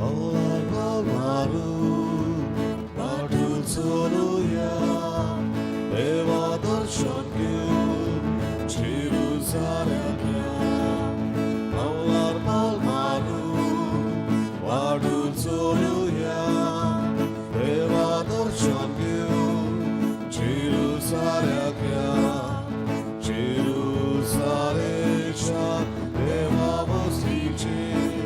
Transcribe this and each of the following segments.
पावलार पावल मारून वाटून चलुया, देवा दर्शन घेवन जेरुजालेम या. पावलार पावल मारून वाटून चलुया, देवा दर्शन घेवन जेरुजालेम या. जेरुजालेमच्या देवा वस्तीचेर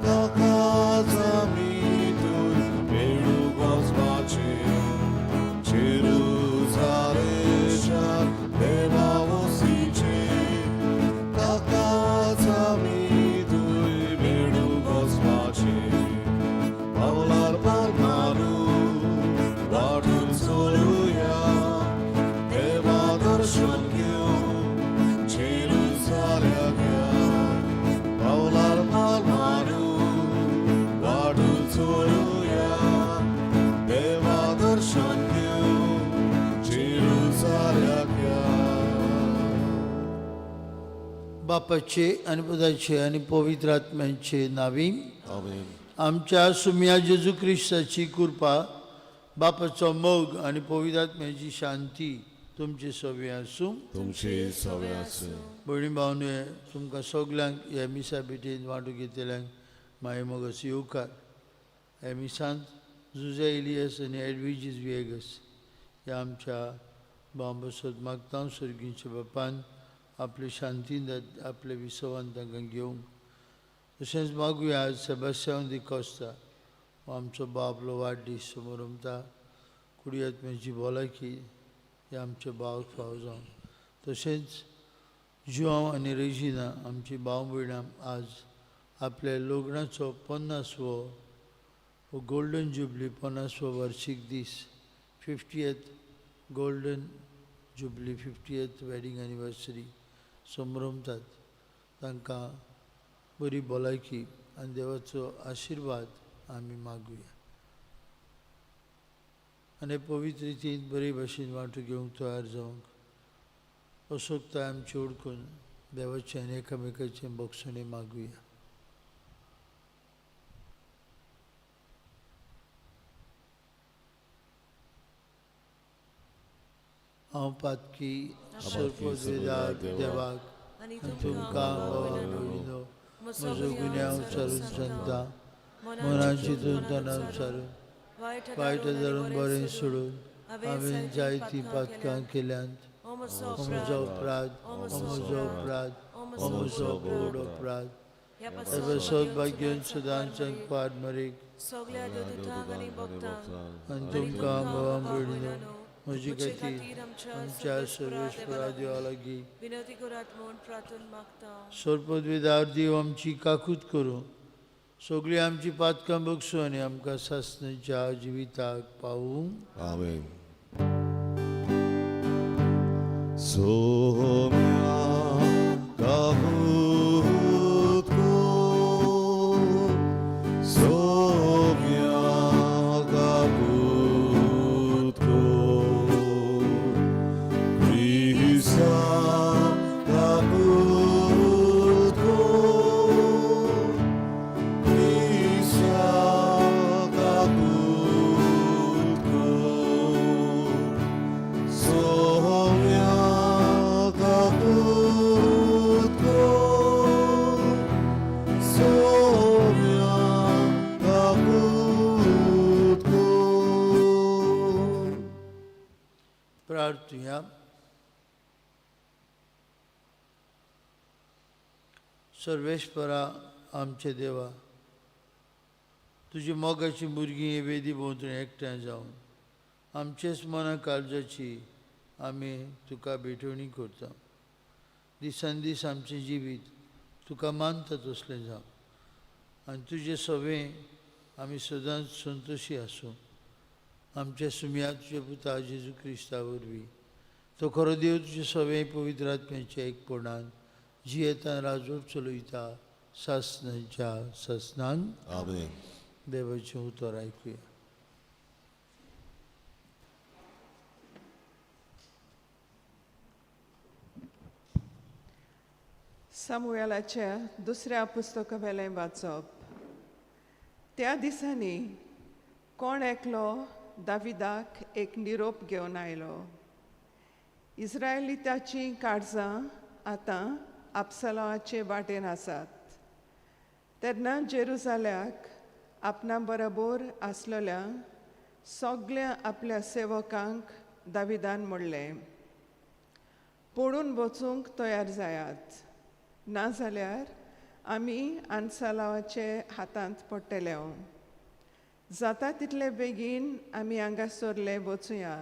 ताकाच आमी थंय मेळूंक वचपाचें. जेरुजालेमच्या देवा वस्तीचेर ताकाच आमी थंय मेळूंक वचपाचें. पावलार पावल मारून वाटून चलुया, देवा दर्शन घेवन जेरुजालेम या. पावलार पावल मारून वाटून चलुया, देवा दर्शन घेवन जेरुजालेम या. बापाचे आनी पुताचे आनी पवित्र आत्म्याचे नावी. आमेन. आमच्या सुम्या जेजू क्रिस्ताची कृपा, बापाचो मोग आनी पवित्र आत्म्याची शांती तुमचे सवे आसूं. तुमचे सवे आसूं. भयणी भावने, तुमकां सगल्यांक ह्या मिसा भेटेन वांटो घेतल्यांक मागीर मोगाचो येवकार. ह्या मिसांत जुजे इलियस आनी एडविजीस विएगस ह्या आमच्या भाव बसत मागता, सर्गीच्या बापान आपले शांतीन आपले विसवान तांकां घेवंक. तशेंच मागुया, आज सेबास्यांव दी कोस्ता हो आमचो बाबलो वाडदीस समोरमता, कुडियात्म्याची भलायकी हे आमच्या भावाक फावो जावं. तशेंच जुआंव आनी रेजिना आमची भाव भयणां आज आपल्या लग्नाचो 50वो गोल्डन जुबली, 50वो वार्शीक दीस, 50th golden jubilee, 50th wedding anniversary संभ्रमतात. तांकां बरी भलायकी आनी देवाचो आशिर्वाद आमी मागुया आनी पवित्र रितीन बरे भाशेन वांटो घेवंक तयार जावंक असोकताय आमची ओडकून देवाचें आनी एकामेकाचें बक्षणें मागुया. हांव पातकी सर्पोद्वेदार देवाक आनी तुमकां भावा भयणीनो म्हजो गुन्यांव विचारून सांगता. मनान चिंतून तणाव विचारून वायट धरून बरें सोडून हांवें जायतीं पातकां केल्यांत. हो म्हजो अपराध, हो म्हजो अपराध, हो म्हजो व्हड अपराध. हे पासत भाग्यान सदांच पार मरेक सगळ्या देवदूतांक आनी भक्तांक आनी तुमकां भावा भयणीनो म्हजे खातीर आमच्या सर्वेस्परा देवा लागीं विनंती करात म्हूण प्रार्थना मागता. सर्पद्वेदार देव आमची काकूत करूं, सगळीं आमची पातकां बगसूं आनी आमकां सासणाच्या जिविताक पावूं. आमेन. सोम्या काकूत कर, सोम्या काकूत कर, क्रिस्ता काकूत कर, क्रिस्ता काकूत कर, सोम्या काकूत कर, सोम्या काकूत कर. प्रार्थुया. सर्वेस्परा आमचे देवा, तुजी मोगाची भुरगीं हे वेदी भोंवतणी एकठांय जावन आमचेच मना काळजाची आमी तुका भेटवणी करता. दिसान दीस आमचें जिवीत तुका मानता तसलें जावं आनी तुजें सवें आमी सदांच संतोशी आसूं. आमच्या सुमया तुज्या पुता जेजू क्रिस्ता वरवीं, तो खरो देव, तुजे सवें पवित्र आत्म्याच्या एकपणान जियेता, राजवट चलयता सासणाच्या सासणान. आमेन. देवाचें उतर आयकुया. सामुएलाच्या दुसऱ्या पुस्तकावेलें वाचप. त्या दिसांनी कोण एकलो दाविदाक एक निरोप घेवन आयलो. इस्रायलिताचीं काळजां आतां आपसलाचे वाटेन आसात. तेन्ना जेरुजाल्याक आपणा बरोबर आसलेल्या सगल्या आपल्या सेवकांक दाविदान म्हणलें, पळून वचूंक तयार जायात, नाजाल्यार आमी आनसलावाचे हातांत पडटले. जाता तितले बेगीन आमी हांगासरले वचुया,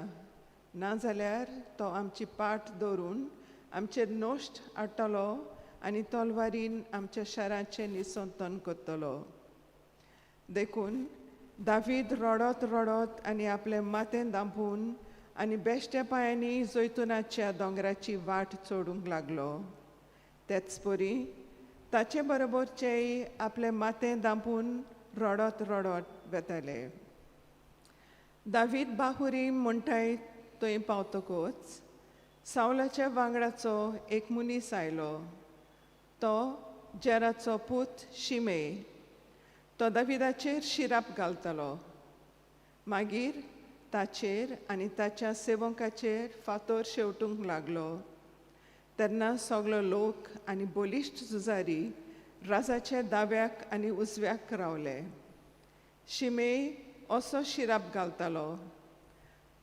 नाजाल्यार तो आमची पाट दवरून आमचेर नश्ट हाडटलो आनी तलवारीन आमच्या शाराचें निसंतन करतलो. देखून दावीद रडत रडत आनी आपलें माथें दांपून आनी बेश्ट्या पांयांनी जैतुनाच्या दोंगराची वाट चडूंक लागलो. तेच परी ताचे बरोबरचेय आपलें माथें दांपून रडत रडत वेताले. दावीद बाहुरी म्हणटाय थंय पावतकच सावलाच्या वांगडाचो एक मनीस आयलो. तो जेराचो पूत शिमे. तो दाविदाचेर शिराप घालतालो. मागीर ताचेर आनी ताच्या सेवकाचेर फातोर शेवटूंक लागलो. तेन्ना सगलो लोक आनी बलिश्ट झुजारी राजाच्या दाव्याक आनी उजव्याक रावले. शिमे असो शिराप घालतालो,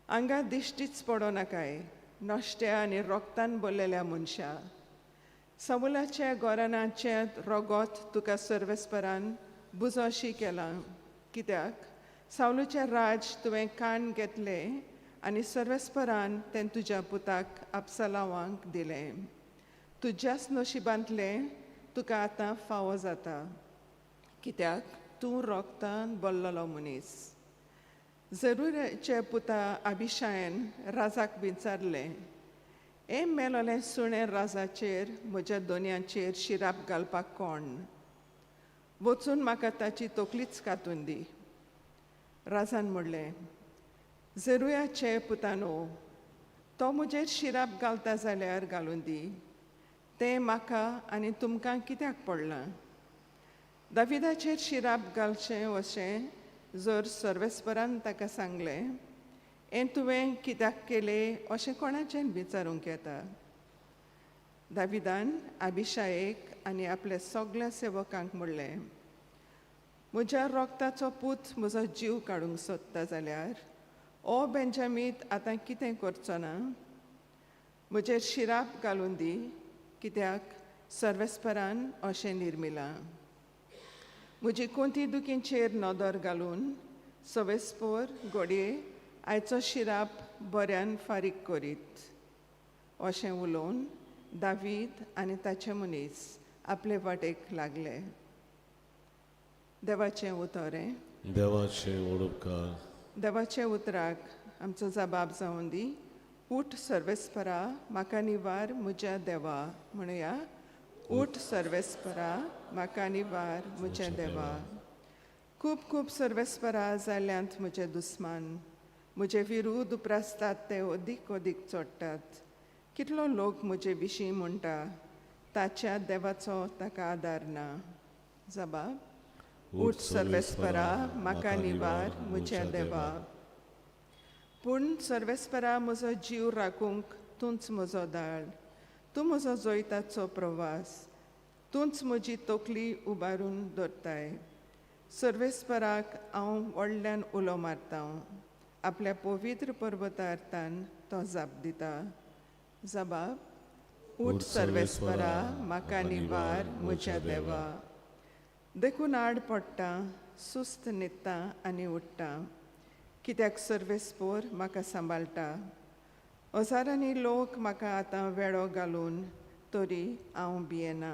हांगा दिश्टीच पडो नाकाय नश्ट्या आनी रोगतान भरलेल्या मनशा. समुलाच्या गोरानाचें रोगोत तुका सर्वेस्परान बुजोशी केलां, कित्याक सावलूचें राज तुवें काण घेतलें आनी सर्वेस्परान तें तुज्या पुताक आपसलावांक दिलें. तुज्याच नशिबांतलें तुका आतां फावो जाता, कित्याक तूं रोगतान भरलेलो मनीस. जरुराचे पुता अभिशायन राजाक विचारलें, हें मेलोलें सुणें राजाचेर म्हज्या दोनयांचेर शिराप घालपाक कोण? वचून म्हाका ताची तकलीच कातून दी. राजान म्हणलें, जरुयाचे पुतानो, तो म्हजेर शिराप घालता जाल्यार घालून दी, तें म्हाका आनी तुमकां कित्याक पडलां? दाविदाचेर शिराप घालचें अशें जर सर्वेस्परान ताका सांगलें, हें तुवें कित्याक केलें अशें कोणाचें विचारूंक येता? दाविदान अभिशायेक आनी आपल्या सगल्या सेवकांक म्हणलें, म्हज्या रोगताचो पूत म्हजो जीव काडूंक सोदता जाल्यार ओ बेंजामीत आतां कितें करचो ना? म्हजेर शिराप घालून दी, कित्याक सर्वेस्परान अशें निर्मिलां. म्हजी कोंती दुखींचेर नदर घालून सवेस्पोर घडये आयचो शिराप बऱ्यान फारीक करीत. अशें उलोवन दावीद आनी ताचे मनीस आपले वाटेक लागले. देवाचें उतर हें. देवाचे उपकार. देवाच्या उतराक आमचो जबाब जावन दी. उठ सर्वेस्परा म्हाका निवार म्हज्या देवा. म्हणया, उठ सर्वेस्परा म्हाका निवार म्हज्या देवा. खूब खूब सर्वेस्परा जाल्यांत म्हजे दुस्मान, म्हजे विरूद्ध उप्रासतात ते अदीक अदीक चडटात. कितलो लोक म्हजे विशीं म्हणटा, ताच्या देवाचो ताका आदार ना. जबाब, उठ सर्वेस्परा म्हाका निवार म्हज्या देवा. पूण सर्वेस्परा म्हजो जीव राखूंक तूंच म्हजो दाळ, तूं म्हजो जैताचो प्रवास, तूंच म्हजी तकली उबारून दवरताय. सर्वेस्पराक हांव व्हडल्यान उलो मारता, आपल्या पवित्र पर्वतार्थान तो जाप दिता. जबाब, उठ सर्वेस्परा म्हाका निवार म्हज्या देवा. देखून आड पडटा, सुस्त न्हिदता आनी उठ्ठा, कित्याक सर्वेस्पोर म्हाका सांबाळटा. हजारांनी लोक म्हाका आतां वेळो घालून तरी हांव भियेना.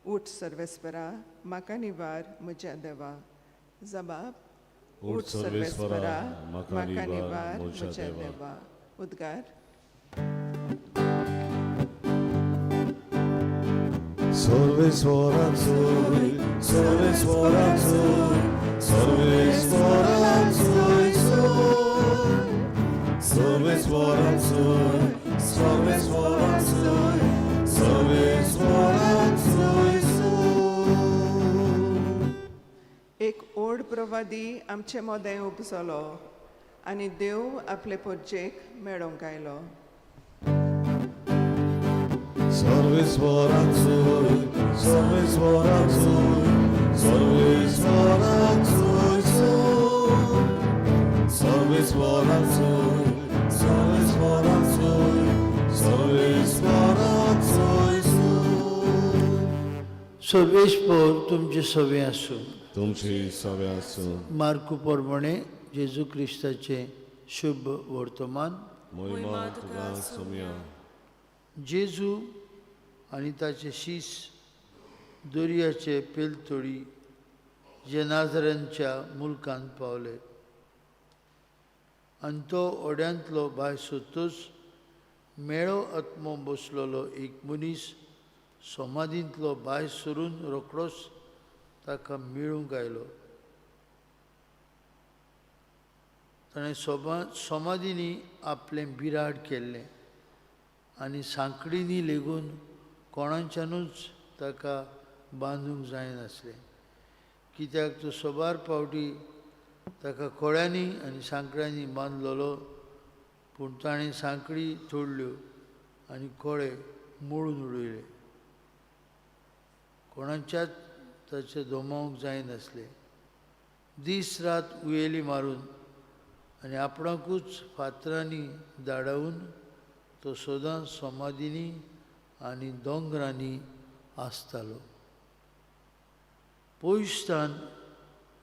उठ सर्वेस्परा म्हाका निवार म्हज्या देवा. जबाब, उठ सर्वेस्परा म्हाका निवार म्हज्या देवा. उद्गार. सर्वेस्वरांचोय सर्वेस्वरांचोय सर्वेस्वरांचोय सर्वेस्वरांचोय सर्वेस्वरांचोय सर्वेस्वरांचोय. एक ओड प्रभु दुश्टवादी आमचे मोदें उपजलो आनी देव आपले पोरजेक मेळोवंक आयलो. सर्वेस्वराचोय सर्वेस्वराचोय सर्वेस्वराचोय सर्वेस्वराचोय सर्वेस्वराचोय सर्वेस्वराचोय. सर्वेस्पर तुमचे सवे आसूं. तुमची सवे आसूं. मार्कू प्रमाणे जेजू क्रिस्ताचें शुभ वर्तमान. मोहिमा तुका सोम्या. जेजू आनी ताचे शीस दर्याचे पेलतोडी जे नाजरांच्या मुल्कांत पावले आनी तो ओड्यांतलो भायर सोदतच मेळो आत्मो बसलेलो एक मनीस समाधींतलो भायर सरून रोखडोच ताका मेळूंक आयलो. ताणें समाधींनी आपलें बिराड केल्लें आनी सांकडींनी लेगून कोणाच्यानूच ताका बांदूंक जायनासलें, कित्याक तो सोबार पावटी ताका खोळ्यांनी आनी सांकड्यांनी बांदलेलो. पूण ताणें सांकडी तोडल्यो आनी खोळे मोडून उडयले. कोणाच्याच ताचें दोमावंक जायनासलें. दीस रात उयेली मारून आनी आपणाकूच फातरांनी धाडावन तो सदां समाधींनी आनी दोंगरांनी आसतालो. पयसतान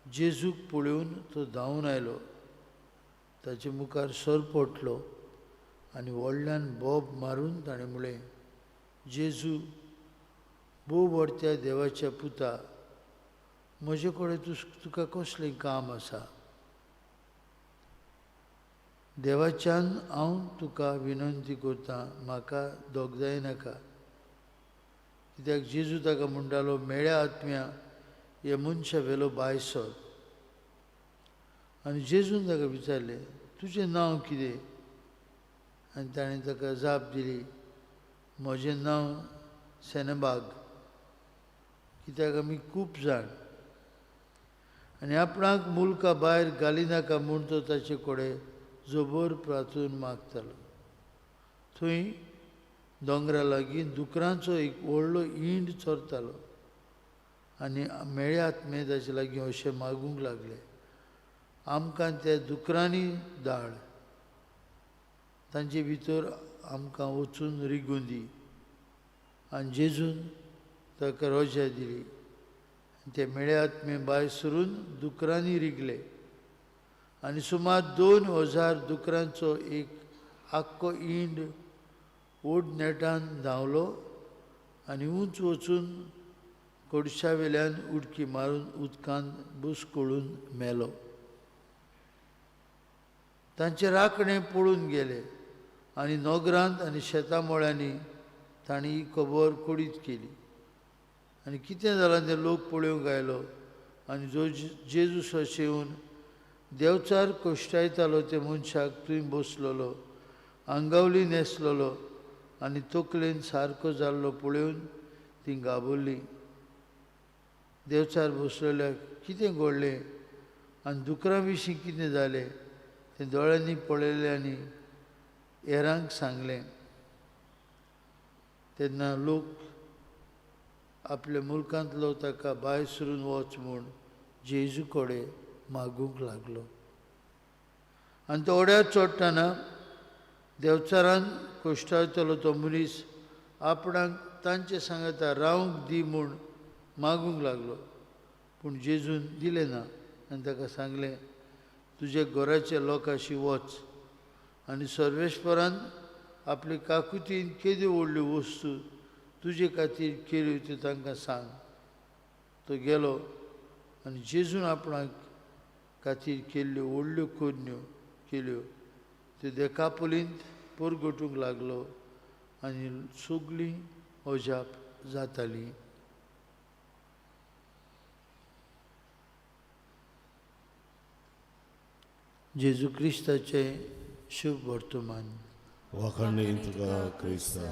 जेजूक पळोवन तो धांवन आयलो, ताचे मुखार सरपटलो आनी व्हडल्यान बोब मारून ताणें म्हळें, जेजू भोव व्हडत्या देवाच्या पुता, म्हजे कडेन तुका कसलें काम आसा? देवाच्यान हांव तुका विनंती करतां, म्हाका दोगदाय नाका. कित्याक जेजू ताका म्हणटालो, मेळ्या आत्म्या हे मनशा वेलो भायर सर. आनी जेजून ताका विचारलें, तुजें नांव कितें? आनी ताणें ताका जाप दिली, म्हजें नांव सेनबाग, कित्याक आमी खूब जाण. आनी आपणाक मुल्का भायर घालिनाका म्हूण तो ताचे कडेन जबर प्रार्थून मागतालो. थंय दोंगरा लागीं दुकरांचो एक व्हडलो इंड चरतालो आनी मेळे आत्मे ताचे लागीं अशें मागूंक लागले, आमकां त्या दुकरांनी धाड, तांचे भितर आमकां वचून रिगून दी. आनी जेजून ताका रोजा दिली. ते मेळे आत्मे भायर सरून दुकरांनी रिगले आनी सुमार 2000 दुकरांचो एक आख्खो इंड व्हड नेटान धांवलो आनी उंच वचून कोडशा वेल्यान उडकी मारून उदकांत बुसकोळून मेलो. तांचे राखणे पळून गेले आनी नोगरांत आनी शेतां मळ्यांनी तांणी ही खबर कोडीत केली. आनी कितें जालां तें लोक पळोवंक आयलो आनी जो जेजू अशें येवन देवचार कश्टायतालो ते मनशाक थंय बसलेलो, आंगावली न्हेसलेलो आनी तकलेन सारको जाल्लो पळोवन तीं घाबरलीं. देवचार बसलेल्याक कितें घडलें आनी दुकरां विशीं कितें जालें तें दोळ्यांनी पळयलें आनी हेरांक सांगलें. तेन्ना लोक आपल्या मुल्कांतलो ताका भायर सरून वच म्हूण जेजू कडेन मागूंक लागलो. आनी तो ओड्यार चडटना देवचारान कश्टायतलो तो मनीस आपणाक तांचे सांगाता रावंक दी म्हूण मागूंक लागलो. पूण जेजून दिलें ना आनी ताका सांगलें, तुज्या घराच्या लोकांशी वच आनी सर्वेस्परान आपले काकुतीन केद्यो व्हडल्यो वस्तू तुजे खातीर केल्यो त्यो तांकां सांग. तो गेलो आनी जेजून आपणाक खातीर केल्ल्यो व्हडल्यो करण्यो केल्यो त्यो देकापोलींत परगटूंक लागलो आनी सगळीं अजाप जातालीं. जेजू क्रिस्ताचें शुभ वर्तमान. वाखाणणी तुका क्रिस्ता.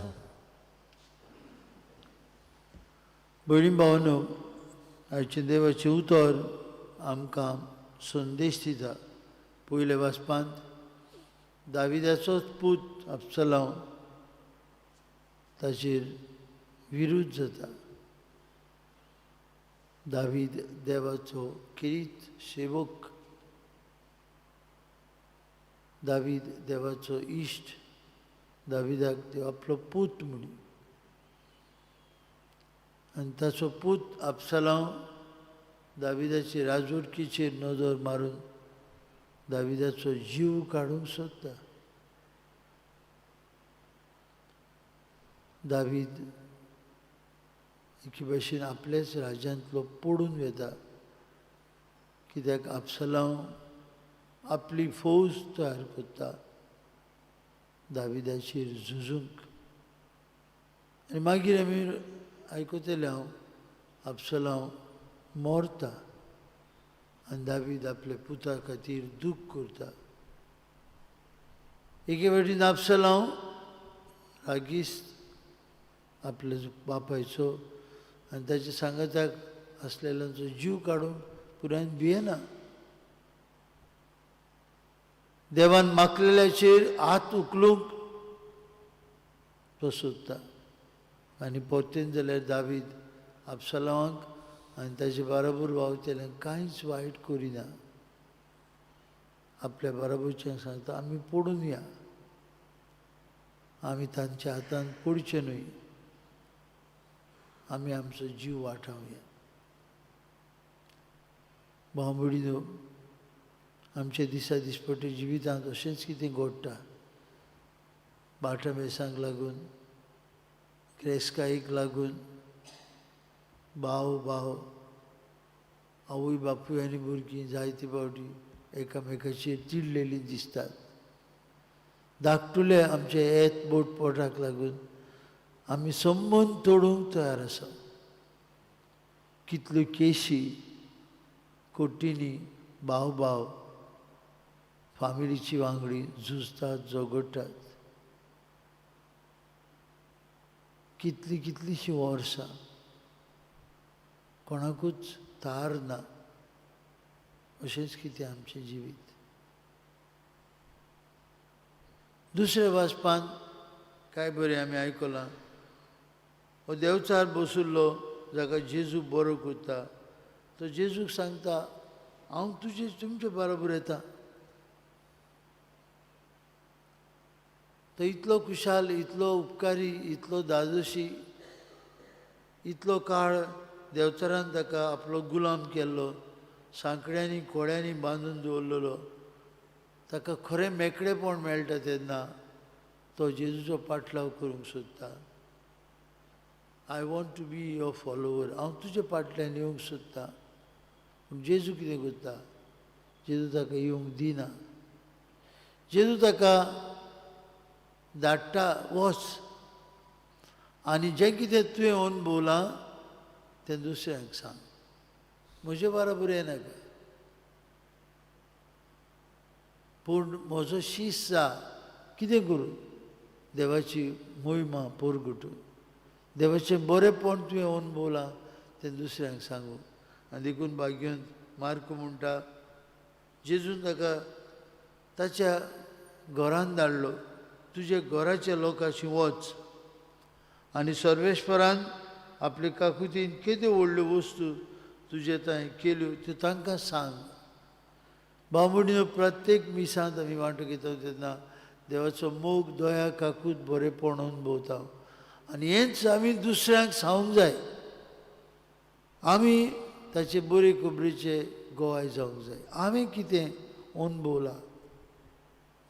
भयणी भावनो, आयचें देवाचें उतर आमकां संदेश दिता. पयल्या वाचपांत दाविदाचोच पूत अब्सलांव ताचेर विरुद्ध जाता. दावीद देवाचो किरीत सेवक, दावीद देवाचो इश्ट, दाविदाक देव आपलो पूत म्हणी आनी ताचो पूत अब्सलांव दाविदाचे राजवटकीचेर नदर मारून दाविदाचो जीव काडूंक सोदता. दावीद एके भाशेन आपल्याच राज्यांतलो पडून वता, कित्याक अब्सलांव आपली फौज तयार करता दाविदाचेर झुजूंक. आनी मागीर आमी आयकतले हांव अब्सलांव मरता आनी दावीद आपल्या पुता खातीर दूख करता. एके फावटीन अब्सलांव रागीस्त आपल्या बापायचो आनी ताच्या सांगाताक आसलेल्यांचो जीव काडूंक पुरायन भियेना. देवान मागलेल्याचेर हात उखलूंक तो सोदता आनी परतेन जाल्यार दावीद अब्सलांवाक आनी ताचे बराबर वावतल्यांक कांयच वायट करिना. आपल्या बराबरच्यांक सांगता आमी पडून या, आमी तांच्या हातान पडचे न्हय, आमी आमचो जीव वाटावया. भाव भयणीनो, आमच्या दिसा दिसपट्टे जिवितांत अशेंच कितें घडटा. बाटामेसांक लागून, क्रेस्कायेक लागून भाव भाव, आवय बापूय आनी भुरगीं जायते फावटी एकामेकाचेर चिडलेलीं दिसतात. धाकटुले आमचे येत बोट पोटाक लागून आमी संबंद तोडूंक तयार आसा. कितल्यो केशी कोटींनी भाव भाव फामिलीची वांगडी झुजतात, झगडटात. कितली कितलीशीं वर्सां कोणाकूच तार ना. अशेंच कितें आमचें जिवीत. दुसऱ्या वाचपांत काय बरें आमी आयकलां, हो देवचार बशिल्लो जाका जेजू बरो करता तो जेजूक सांगता हांव तुजे तुमचे बरोबर येता. तो इतलो खुशाल, इतलो उपकारी, इतलो दादोशी, इतलो काळ देवचारान ताका आपलो गुलाम केल्लो, सांकड्यांनी कोड्यांनी बांदून दवरलेलो, ताका खरें मेकळेपण मेळटा तेन्ना तो जेजूचो पाटलाव करूंक सोदता. I want to be your follower, हांव तुजे फाटल्यान येवंक सोदतां. पूण जेजू कितें करता, जेजू ताका येवंक दिना. जेजू ताका धाडटा, वच आनी जें कितें तुवें अणभवलां तें दुसऱ्यांक सांग, म्हजे बराबर येनाका, पूण म्हजो शीस जा, कितें करूं, देवाची मोहिमा पोरगटून, देवाचें बरेंपण तुवें अणभवलां तें दुसऱ्यांक सांगू. आनी देखून भाग्योन मार्क म्हणटा जेजून ताका ताच्या घरान धाडलो, तुजे घराच्या लोकांशी वच आनी सर्वेश्वरान आपले काकुतीन केद्यो व्हडल्यो वस्तू तुजे तांय केल्यो त्यो तांकां सांग. भाव भयणीनो, प्रत्येक मिसांत आमी वांटो घेता तेन्ना देवाचो मोग, दया, काकूत, बरेंपण अणभवता आनी हेंच आमी दुसऱ्यांक सांगूंक जाय. आमी ताचे बरे खबरेचे गोवाय जावंक जाय. हांवें कितें अणभवलां,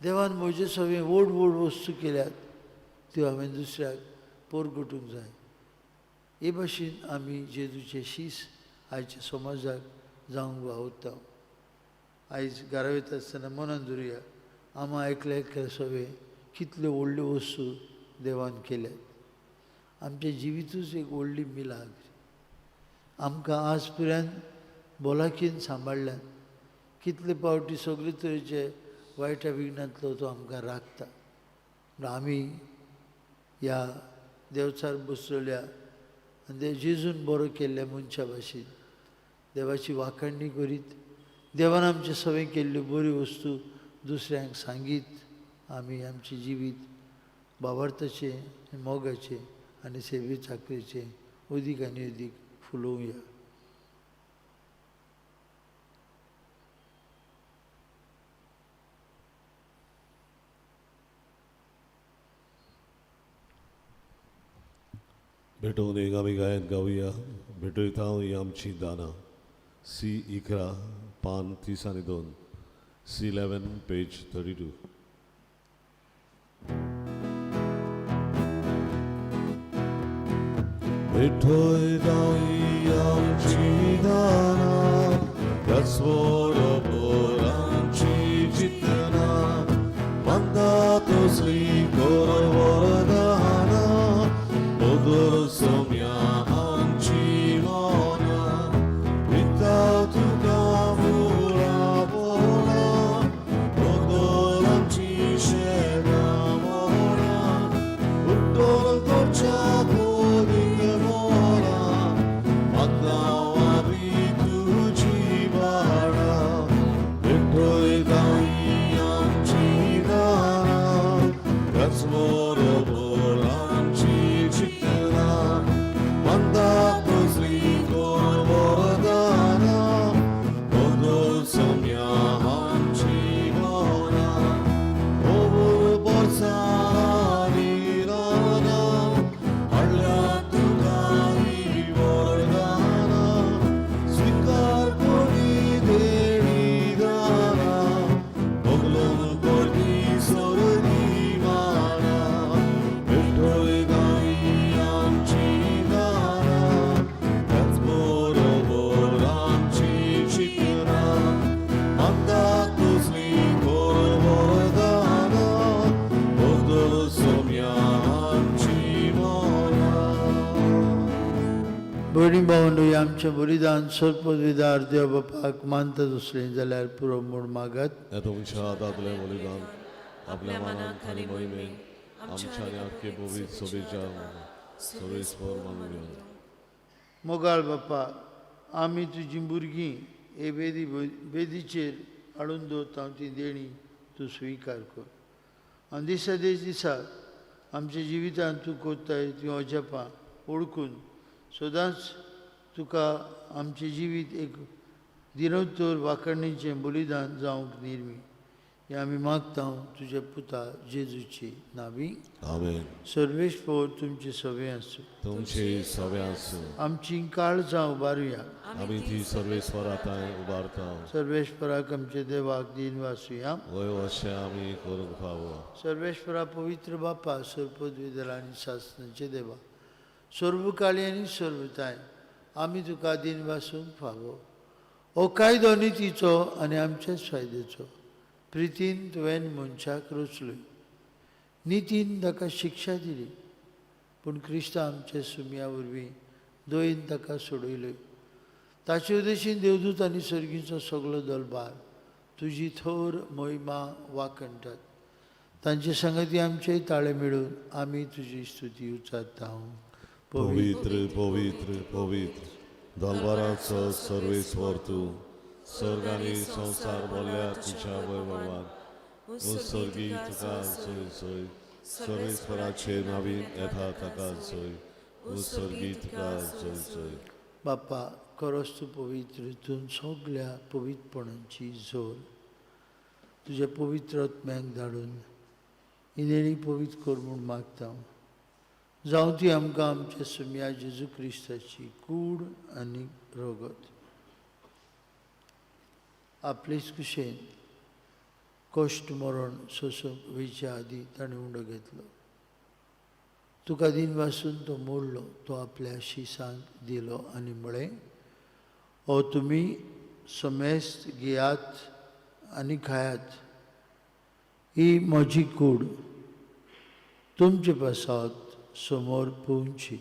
देवान म्हजे सगळे व्हड व्हड वस्तू केल्यात त्यो हांवें दुसऱ्याक परगटूंक जाय. हे भाशेन आमी जेजूचे शीस आयच्या समाजाक जावंक वावुरता. आयज घरा वयता आसतना मनान धरुया, आमा एकल्या एकल्या सगळे कितल्यो व्हडल्यो वस्तू देवान केल्यात. आमचें जिवितूच एक व्हडली मिलाग्र. आमकां आज पर्यंत भलायकेन सांबाळ्ळ्यात. कितले फावटी सगळे तरेचे वायटा विघ्नांतलो तो आमकां राखता. पूण आमी ह्या देवचार बसलेल्या आनी देव जेजून बरो केल्ल्या मनशा भाशेन देवाची वाखाणणी करीत, देवान आमचे सवें केल्ल्यो बऱ्यो वस्तू दुसऱ्यांक सांगीत आमी आमचें जिवीत बाबार्थाचें, मोगाचें आनी सेवे चाकरेचें अदीक आनी अदीक फुलोवया. भेटोवन एक आमी गायन गावया. भेटयता ही आमची दानां. सी 11 पान 32, C11 page 32. भेटयता ही आमची दानां, त्याच बरोबर आमची चिंतनां, मानता तसली कर वरदानां, सोम्या आमची मनां, विता तुका फुलां बोलां, दोदोल आमची शेतां मोरां, उड्डोल करच्या कोदीक मोरां, मागता आमी तुजी बाळां, भेटयता ही आमची दानां, त्याच बरोबर आमची भयणी भावंडो, आमचें बलिदान सर्पविदार देव बापाक मानता दुसरें जाल्यार पुरो म्हूण मागात. तुमच्या हातांतलें बलिदान आपल्या मनाक आनी मोहिमेन आमच्या आनी आख्खे पवित्र सभेच्या सर्वेस्पर मानून. मोगाळ बापा, आमी तुजी भुरगीं हे वेदी वेदीचेर हाडून दवरता ती देणी तूं स्विकार कर आनी दिसा दीस दिसा आमच्या जिवितांत तूं करताय तीं अजापां ओळखून सदांच तुका आमचें जिवीत एक दिनोत्तर वाखणीचें बलिदान जावंक निर्मी हें आमी मागता तुज्या पुता जेजूची नावी. आमेन. सर्वेस्पर तुमचे सवे आसूं. तुमचे सवे आसूं. आमची काळजां उबारुया. आमी ती सर्वेस्परा थंय उबारता. सर्वेस्पराक आमच्या देवाक दिन वासुया. वय अशें आमी करूंक फावो. सर्वेस्परा पवित्र बापा, सर्पद्विदल आनी सासणाचे देवा, सर्वकाळी आनी सर्वताय आमी तुका दिन वासूंक फावो. हो कायदो नितीचो आनी आमच्याच फायद्याचो. प्रितीन तुवें मनशाक रचलोय, नितीन ताका शिक्षा दिली, पूण क्रिस्तांव आमच्या सुमया वरवीं दयेन ताका सोडयलोय. ताचे उद्देशीन देवदूत आनी सर्गीचो सगलो दलबार तुजी थोर महिमा वाखणटात. तांचे संगती आमचे ताळे मेळून आमी तुजी स्तुती उच्चारता. पवित्र पवित्र पवित्र दलबाराचो सर्वेस्पर तूं, स्वर्ग आनी संवसार भरल्या तुज्या वैभवान. उत्सर्गी तुका सोय सोय, सर्वेस्पराचे नावीन येता ताका सोय, उत्सर्गी तुका सोय सोय. बापा, खरोच तूं पवित्र, तूं सगल्या पवित्रपणाची जोर. तुज्या पवित्र आत्म्याक धाडून ही पवित्र कर म्हूण मागता. जावं ती आमकां आमच्या सुमया जेजू क्रिस्ताची कूड आनी रगत. आपलेच कुशेन कश्ट मरण सोंसूंक वयच्या आदीं ताणें उंडो घेतलो. तुका दिन वासून तो मोडलो, तो आपल्या शिसांक दिलो आनी म्हळें, हो तुमी समेस्त घेयात आनी खायात, ही म्हजी कूड तुमचे पासत समोर पोवची.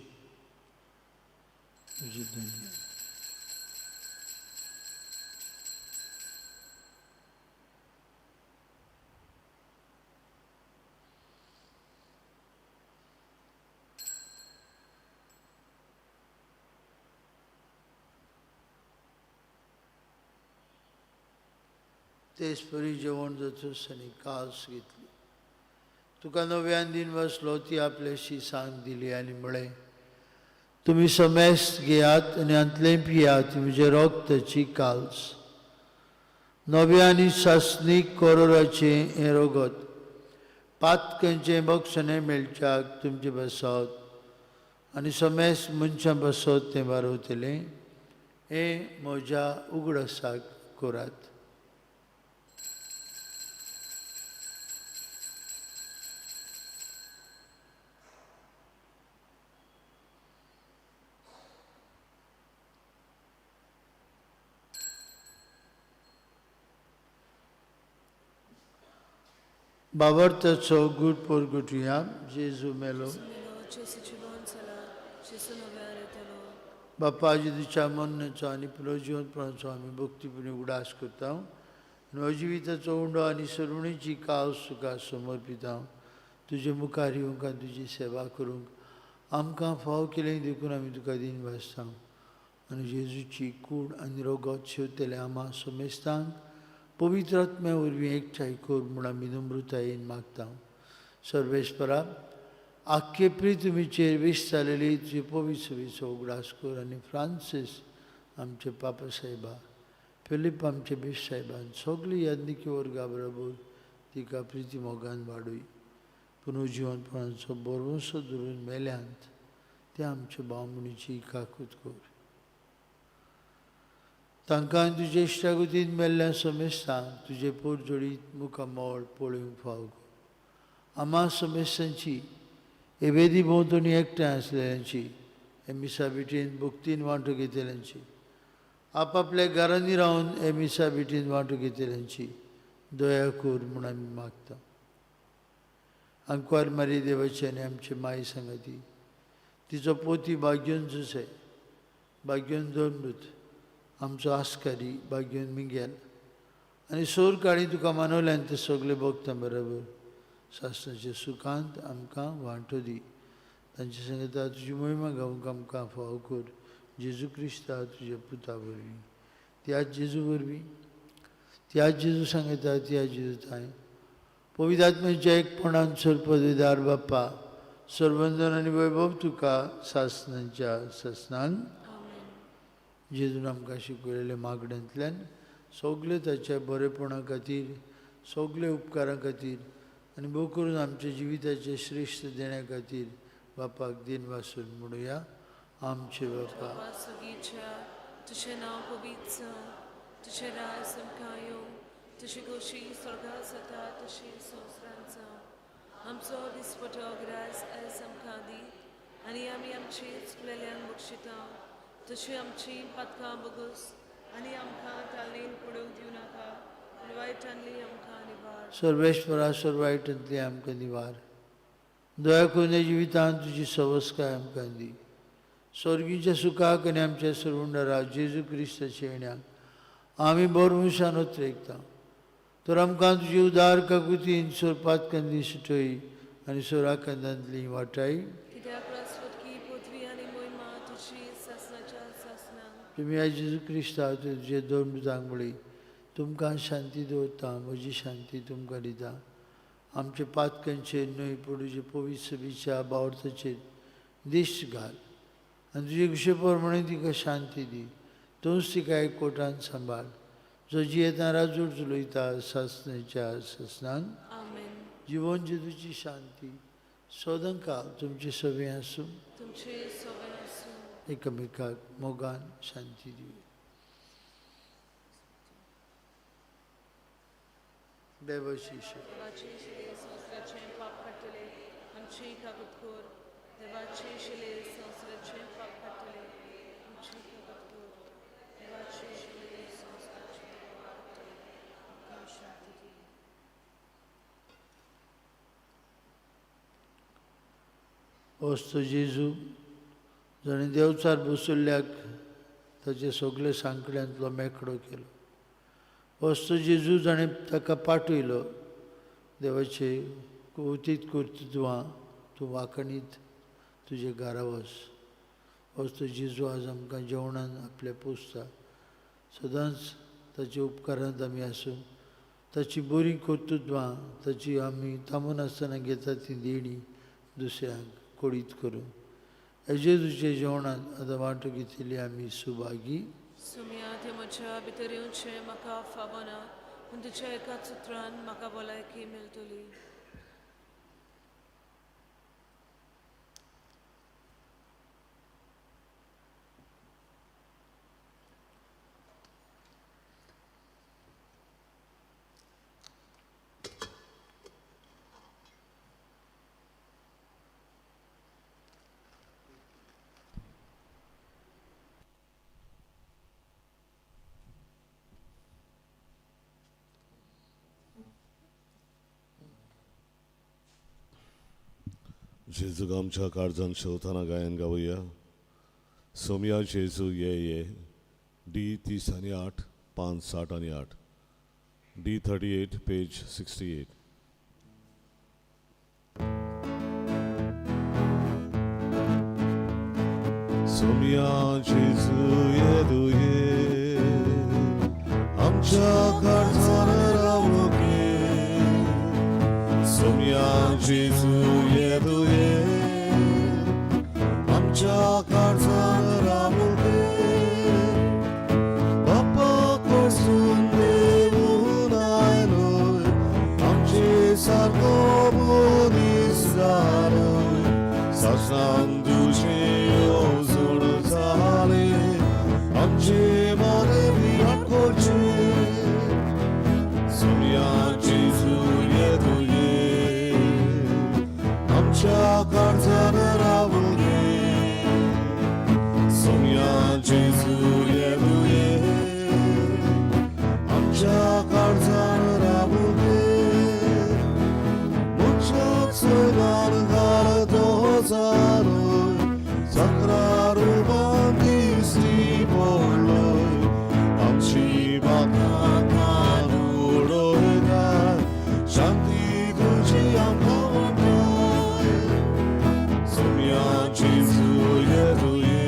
तेच परी जेवण जातूच आनी कास घेतली. तुका नव्यान दिन बसलो ती आपल्याशी सांग दिली आनी म्हळें, तुमी समेस्त घेयात आनी हांतलें पियात, म्हजें रोगताची काल्स. नव्या आनी सासणीक कोरोराचें हें रोगत पातकांचें बक्षणें मेळच्याक तुमचें बसत आनी समेस्त मनशां बसत तें बारवतलें. हें म्हज्या उगडासाक करात. बाबर्ताचो गूट पोरगुटया जेजू मेलो. बापा जेजूच्या मरणाचो आनी पुनर्जिवनपणाचो आमी भक्तीपणी उगडास करता आनी जिविताचो उंडो आनी सरुणेची कास तुका समर्पिता. तुजे मुखार येवंक आनी तुजी सेवा करूंक आमकां फाव केलें देखून आमी तुका दिन भासता. आनी जेजूची कूड आनी रोगत शेवतले आमा समेस्तांक पवित्र आत्म्या वरवीं एकठांय कर म्हूण आमी नम्रतायेन मागता. सर्वेस्परा आख्खे पृथ्वीचेर वीस जालेली तुजी पवित्र सभेचो उगडास कर आनी फ्रांसीस आमचे पापा साहेबा, फिलीप आमचे बीश साहेबान सगळी याज्ञिकी वर्गा बरोबर तिका प्रिती मोगान वाडय. पुनर्जिवनपणाचो बरोसो धरून मेल्यांत ते आमचे भावणीची काकूत कर. तांकां तुजे इश्टागतीन मेल्ल्या समेस्तांक तुजे पोरजोडीत मुखामळ पळोवंक फाव कर. आमा समेस्तांची एवेदी भोंवतणी एकठांय आसलेल्यांची, हे मिसा भेटीन भक्तीन वांटो घेतल्यांची, आपापल्या घरांनी रावन हे मिसा भेटीन वांटो घेतल्यांची दया कर म्हूण आमी मागता. आंकवार मारी देवाची आनी आमची माई सांगाती, तिचो पोती भाग्योन जुसे, भाग्योन दोनमृत, आमचो आस्कारी भाग्योन मिंगेल आनी सोर काळी तुका मानवल्यान ते सगळे भोगता बरोबर सासणाचे सुखांत आमकां वांटो दी. तांचे सांगता तुजी मोहिमा गावंक आमकां फाव कर. जेजू क्रिस्ता तुज्या पुता वरवीं, त्याच जेजू वरवीं, त्याच जेजू सांगता, त्याच जेजू थांय पवित्र आत्म्याच्या एकपणान सर्पदार बाप्पा सर्वंदन आनी वैभव तुका सासणाच्या सासणान. जेजून आमकां शिकयलेले मागण्यांतल्यान सगळे ताच्या बरेपणा खातीर, सगळे उपकारां खातीर आनी भोव करून आमच्या जिविताचे श्रेश्ठ देण्या खातीर बापाक दिन वासून म्हणुया. आमचे बापा तुझें नांव पवित्र जावं, तुजें राज आमकां येवं, तुजी खोशी स्वर्गांत जाता तशी संवसारांत जावं. आमचो दिसपटो ग्रास आयज आमकां दी आनी आमी आमची चुकलेल्यांक बक्षिता तशी आमची पातकां बगस आनी आमकां तालनेन पडूंक दिवं नाका, पूण वायटांतली आमकां निवार. सर्वेश्वरा सर्व वायटांतली आमकां निवार. दया करून जिवितांत तुजी सवस्काय आमकां दी. स्वर्गीच्या सुखाक आनी आमच्या सर्वंडरा जेजू क्रिस्ताच्या येण्याक आमी बरमुशान उतरेकता. तर आमकां तुजी उदार काकुतीन सोरपातकांतली सुटय आनी सोराकांतांतली वाटाय. तुमी आयज जेजू क्रिस्ता तुजे दोन दुतांक म्हळी, तुमकां शांती दवरता, म्हजी शांती तुमकां दिता. आमचे पातकांचेर न्हय पूण तुजे पवित्र सभेच्या बावर्थाचेर दिश्ट घाल आनी तुजे खुशे प्रमाणे तिका शांती दी. तूंच तिका एकवटान सांबाळ, जो जियेता राजूर चलयता सासणाच्या सासणान. जिवन जेजूची शांती सदांकाळ तुमचे सगळें आसूं. एकामेकाक मोगान शांती दिवया. देवाची वस्तू जेजू जाणें देवचार बसुल्ल्याक ताचे सगळे सांकड्यांतलो मेकळो केलो. वस्तू जेजू जाणें ताका पाठयलो देवाचे कवतीत कर्तृत्वां तूं वांकणीत तुजे घरा वच. वस्तू जेजू आज आमकां जेवणान आपलें पोसता. सदांच ताच्या उपकारांत आमी आसूं. ताची बरीं कर्तृत्वां, ताची आमी थांबून आसतना घेता ती देणी दुसऱ्यांक कोडीत करूं. जेजूच्या जेवणांत आतां वांटो घेतिल्ली आमी सुभागी. सुमया ते म्हज्या भितर येवचें म्हाका फावना, पूण तुज्या एकाच उतरान म्हाका भलायकी मेळटली. जेजूक आमच्या काळजान शेवताना गायन गावया. सोमया जेजू ये ये, डी 30 आनी 8, 5 60 आनी 8, डी 38 पेज 68. सोमया जेजू ये दुये, आमच्या काळजान रावूं गे. सोमया जेजू ये दुये, आमच्या काळजान रावूं गे. बापा कडसून देवून आयलोय, आमचे सारको मनीस जालोय. सासणान तुजें येवजण जालें, आमचे मने विराट करचें. सोमया जेजू ये दुये, आमच्या काळजान रावूं गे. सोमया जेजू ये दुये, आमच्या काळजान रावूं गे. म्हज्या चोयलान घाल तो जालोय, सकरा रुपान दिश्टी पडलोय. आमची बाकां उडयता, शांती तुजी आमकां वांटय. सोमया जेजू ये दुये,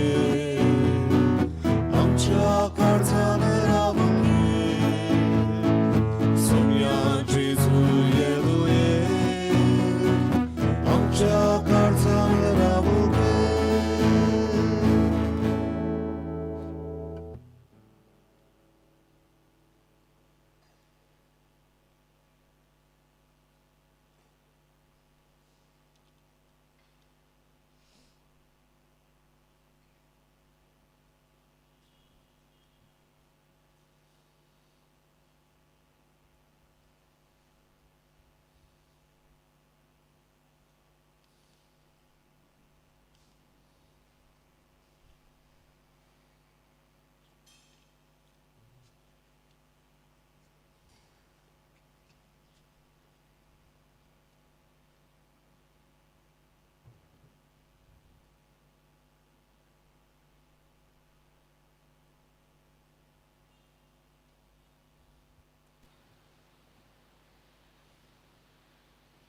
आमच्या काळजान रावूं गे. सोमया जेजू ये दुये, आमच्या काळजान रावूं गे.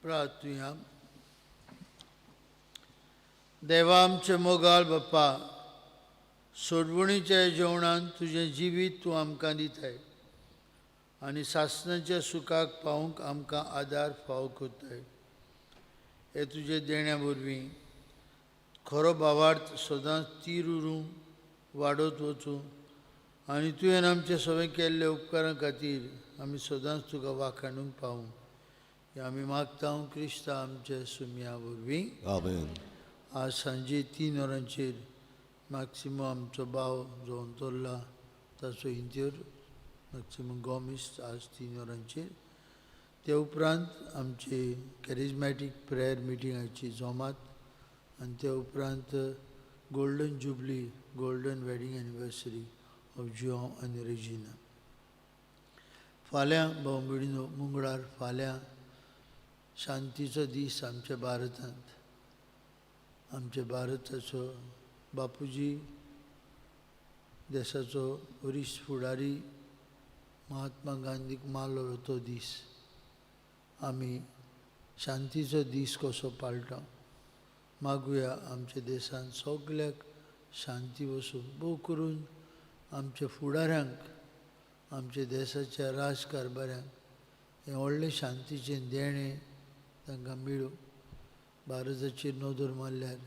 प्रार्थुया. देवा आमचे मोगाळ बाप्पा, सोडवणीच्या जेवणान तुजें जिवीत तूं आमकां दिताय आनी सासणाच्या सुखाक पावूंक आमकां आदार फावो करताय. हे तुजे देण्या वरवीं खरो भावार्थ सदांच तीर उरूं, वाडत वचूं आनी तुवें आमचे सगळें केल्ले उपकारां खातीर आमी सदांच तुका वाखाणूंक पावूं. हे आमी मागता क्रिस्ता आमचे सुमया वरवीं. आमेन. आज सांजे 3 वरांचेर मॅक्सिमो आमचो भाव जो अंतरला ताचो इंतेर मॅक्सिमो गोमीस आज 3 वरांचेर. ते उपरांत आमची कॅरिजमॅटीक प्रेयर मिटिंगाची जमात आनी ते उपरांत golden jubilee, golden wedding anniversary of Joao आनी रेजिना. फाल्यां भाव भयणीनो मंगळार फाल्यां शांतीचो दीस आमच्या भारतांत. आमच्या भारताचो बापूजी देशाचो वरिश्ठ फुडारी महात्मा गांधीक मारलो तो दीस आमी शांतीचो दीस कसो पाळटा. मागुया आमच्या देशांत सगल्याक शांती वसूं, भोव करून आमच्या फुडाऱ्यांक, आमच्या देशाच्या राजकारभाऱ्यांक हें व्हडलें शांतीचें देणें तांकां मेळूं. भारताचेर नदर मारल्यार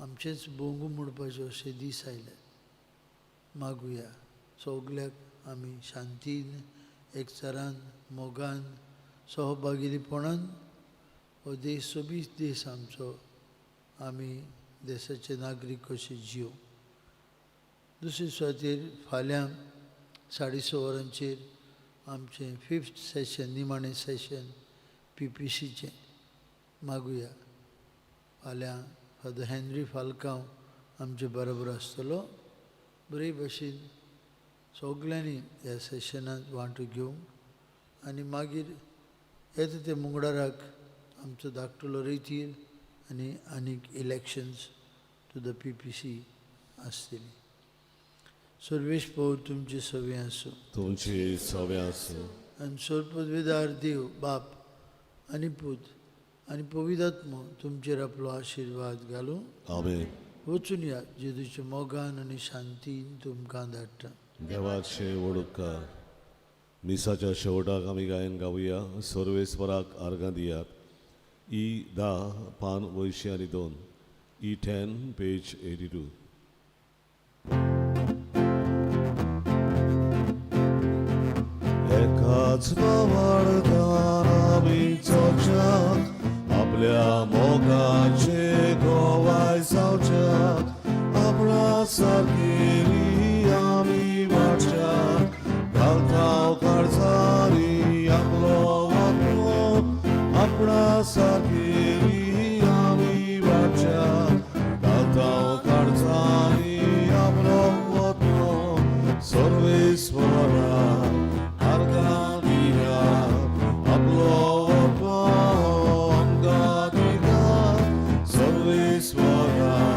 आमचेंच बोंगू म्हणपाचें अशे दीस आयले. मागुया सगल्याक आमी शांतीन, एकचारान, मोगान, सहभागीपणान हो देश, सोबीत देश आमचो, आमी देशाचे नागरीक कशे जीव. दुसरे सुवातेर फाल्यां 6:30 वरांचेर आमचें फिफ्थ सेशन, निमाणें सेशन पीपीसीचें. मागुया फाल्यां फादर हेनरी फाल्कांव आमचे बरोबर आसतलो. बरे भशेन सगल्यांनी ह्या सेशनांत वांटो घेवंक आनी मागीर येता ते मंगळाराक आमचो धाकटुलो रेतीर आनी आनीक elections to the PPC आसतली. सर्वेश पवर तुमचे सवे आसूं. तुमचे सवे आसूं. आनी सर्वपदवीदार देव बाप आनी पूत आनी पवित्र तुमचेर आपलो आशिर्वाद घालूं. आमेन. वचून या, जेजूच्या मोगान आनी शांतीन तुमकां धाडटा. देवाचे वडुपकार. मिसाच्या शेवटाक आमी गायन गावया सर्वेस्वराक आर्गां दियात. ई 10 पान 82, ई 10 पेज 82. एकाच भावार्थान आमी चोवच्याक, आपल्या मोगाचे गोवाय जावच्याक, आपणा सारकेली आमी वाडच्याक, घालता काळजारी आपलो आत्मो, आपणा सारकेली आमी वाडच्याक, घालता काळजारी आपलो आत्मो, सर्वेस्वरा आर्गां दियात, आपलो आत्मो आमकां दिता, सर्वेस्वरा.